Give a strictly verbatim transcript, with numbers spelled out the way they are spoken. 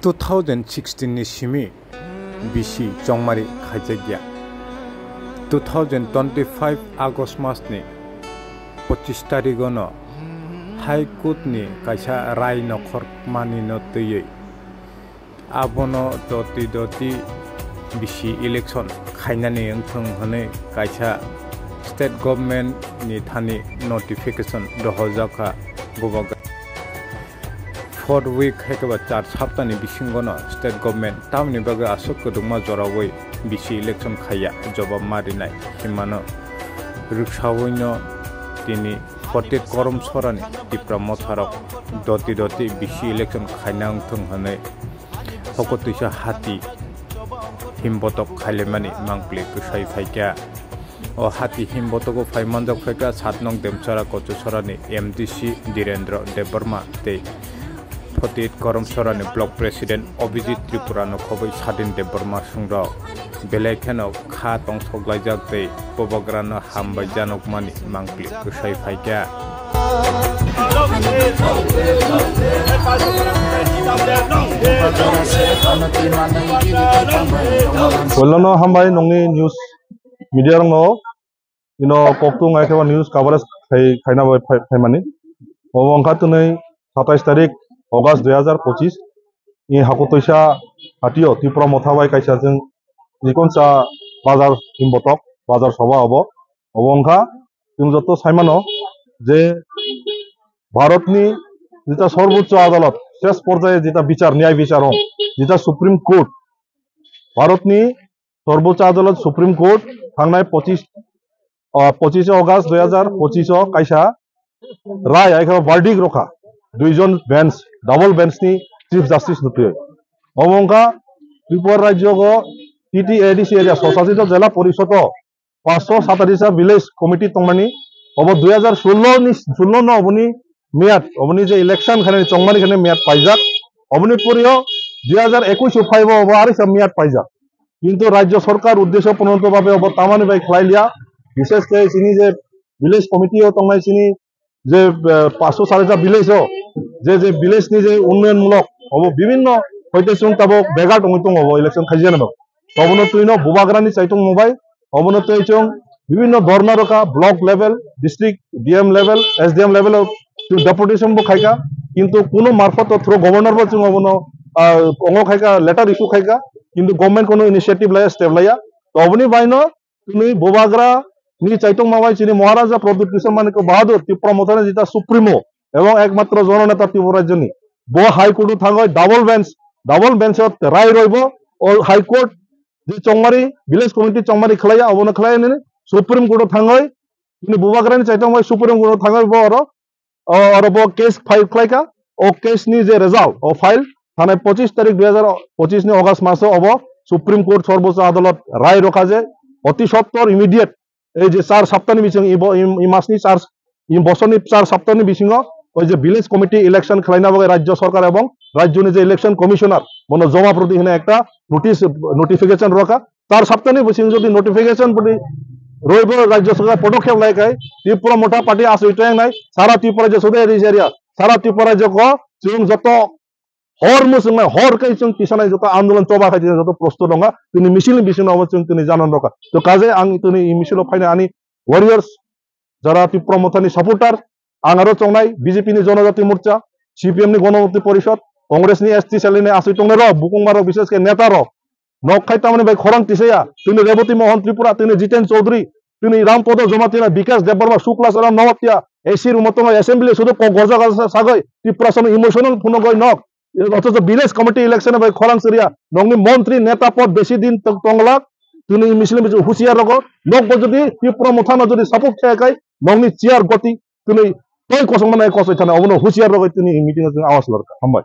Two thousand sixteen ni simi bisi chongmari khaijakya. Two thousand twenty-five August mas ni pochis tarikh ono High Court ni kaisa rai nokhor mani no twiwi abono doti doti bisi election khainani wngthung hwnwi kaisa state government ni thani notification dohorjak kha. Bubagra four week hai khe ba char saptani bisingono state government tamoni bagwi aswk kwdwkma joraui bisi election khaiya jobab ma rinai hinmano rwksawino tini forty eight korom sorani Tipra motharok doti doti bisi election khaina wngthung hwnwi hoko twisa hati himbotok khailaimani mangpli kwsai phaikha. O hati himbotogo phai manjak phaikha sat nong Demchara Kochusorani M D C Direndra Debbarma tei forty eight Koromsorani Block President Abhijit Tripura no khobwi Sadin Debbarma sungrok. Belai kheno kha tongthok laijak tei Bubagrano hambai janokmani mangpli kwsai phaikha. Puilono hambai nongni news media rokno ino koktung ai kheba news coverage khai, khaina bai phai, phaimani. Obo wngkha twnwi satais tarik August dui hazar pochis ni hakutoisa hatio Tipra motha bai kaisa chwng nikonsa bazar himbotok bazar soba obo. Obo wngkha chwng joto saimano je Bharatni jeta Sarbochcho Adalot ses porjaye jeta bichar, nyay bichar o jeta Supreme Court, Bharatni Sarbochcho Adalot Supreme Court thangnai pochis, ah, pochis August dui hazar pochis o kaisa rai ai khe verdict rokha duijon bench, double bench ni Chief Justice no twiwi. Omo wngkha Tripura rajyo go T T A D C area, Swsasito Jela Porishod o panchsho satarisa village committee tongmani, obo dui hazar sullo ni, sullo no oboni miyat, oboni je election khainani chongmani khainani miyat paijak, oboni poriyo dui hazar ekush o phaibo obo arisa miyat paijak. Kintu rajyo sorkar uddesho prononito babe obo tamani bai khlai liya, bishesh khe chini je village committee o tongnai chini je, eh, panchsho satarisa village o je, je village ni je unnoyon mulok obo bibinno hoite chwng tabok begar tongwi tongo obo election khaijani bagwi. Obono twino Bubagrani chaitongmo bai obono twi chwng bibinno dhorna rokha block level, district D M level, S D M level o chwng deputation bo khaikha, kintu kuno marphoto through governor bo chwng obono, ah, ongo khaikha, letter issue khaikha, kintu government kuno initiative laya, step laya. To oboni baino tini Bubagra ni chaitongma bai chini Maharaja Pradyut Kishore Manikya Bahadur Tipra Mothani jeta Supremo ebong ekmatro Jononeta Tripura rajyoni bo High Court o thangoi double bench, double bench o rai roibo o High Court je chongmari village committee chongmari khlaiya obono khlaiya nini Supreme Court o thangoi tini Bubagra ni chaitongma bai Supreme Court o thangoi bo oro o, oro bo case file khlaikha. O case ni je result, o file thanai pochis tarik dui hazar pochis ni August maso obo Supreme Court Sarbochcho Adalot rai rokha je oti sottor immediate ei je char saptani bising, i bo-, i, i masni char, i bosorni char saptani bisingo oi je village committee election khlaina bagwi rajyo sorkar ebong rajyoni je election commissioner bono joma proti hwnwi ekta notice, notification rokha. Char saptani bising jodi notification bodi roibo rajyo sorkar podokkhep lai khai Tipra Motha Party asoi toyang nai sara Tripura je sudai ri jeria sara Tripura je ko chwng joto hor muchung nai hor kai chwng tisanai joto andolon choba khai joto prosto dongkha tini misil ni bising obo chwng tini janan rokha. To kaje ang tini i misilo phaina ani warriors jara Tipra Mothani supporter, ang aro chongnai B J P ni Jonojati Morcha, C P M ni Gonomukti Porishod, Congress ni S T cell ni asoi tongnai rok, bukung marok, bishesh khe neta rok. Nok khai tamani bai khorang tisaya, tini Reboti Mohan Tripura, tini Jiten Chaudhary, tini Rampodo Jamatia, Bikash Debbarma, Shukla Charan Noatia, A C room o tongnai assembly sudu kok gorja gorja sagoi, Tripura sono emotional phunugoi nok. Othocho village committee election bai khorang siriya, nokni montri neta pod besi din tong-, tonglak, tini misil misil husiar rogo, nok bo jodi Tipra Mothano jodi support khe kai, nokni chair goti, tini toi kosong manai kosoi thana, obono husiar rogo tini meeting o tini awas lorkha. Hambai.